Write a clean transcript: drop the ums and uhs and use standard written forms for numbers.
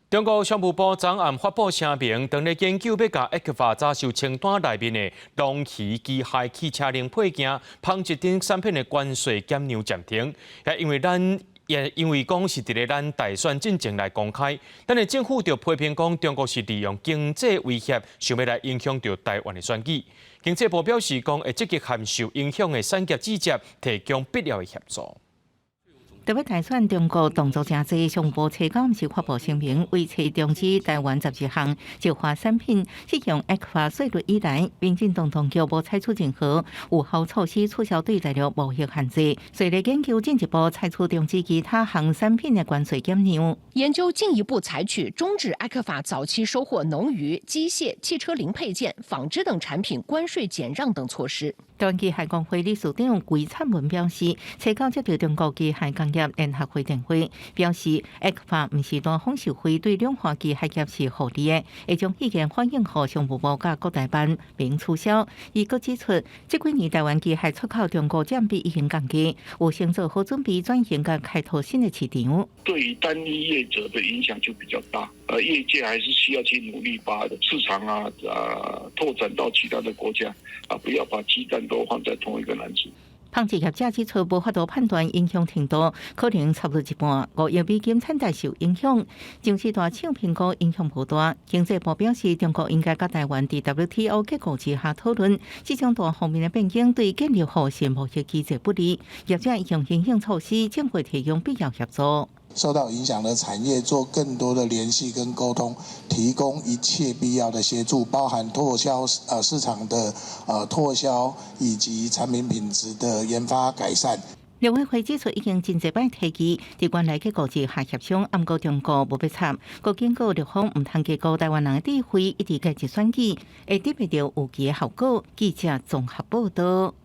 中國商務部昨暗發布聲明，當咧研究欲共 ECFA 早收清單內面的農漁機械汽車零配件、紡織等產品的關稅減讓暫停，也因為咱也因為講是佇咧咱大選進前來公開，但是政府就批評講中國是利用經濟威脅，想欲來影響著台灣的選舉。經濟部表示講會積極向受影響的產業姊接提供必要的協助。台北大選，中國動作誠濟，商務部初九是發布聲明，維持終止台灣12項石化產品適用 ECFA 稅率以來，民進黨當局無採取任何有效措施取消對大陸貿易限制，隨咧研究進一步採取終止其他項產品的關稅減讓。研究進一步採取終止 ECFA 早期收穫農漁、機械、汽車零配件、紡織等產品關稅減讓等措施。台灣機械工會理事長歸燦文表示，初九接到中國機械工業聯合會電話，表示 ECFA 毋是單方受惠，對兩岸機械業是互利的，會將意見反映予商務部佮國台辦，並取消。伊閣指出，這幾年台灣機械出口中國佔比已經降低，有先做好準備轉型佮開拓新的市場。對於單一業者的影響就比較大，業界還是需要去努力把市場啊拓展到其他的國家，啊，不要把雞蛋都放在同一個籃子。紡織業者指出，無法度判斷影響程度，可能差不多一半，5億美金產值受影響。上市大廠評估影響無大。經濟部表示，中國應該佮台灣佇 WTO 結構之下討論，這種單方面的變更對建立互信貿易機制不利。業者用因應措施，將會提供必要協助。受到影響的產業做更多的聯繫跟溝通，提供一切必要的協助，包含拓銷市場的拓銷以及產品品質的研發改善。陸委會指出，已經真濟擺提議，佇原來結構之下協商，毋過中國無欲插，閣警告陸方毋通低估台灣人的智慧，一直介入選舉，會得袂著預期的效果。記者綜合報道。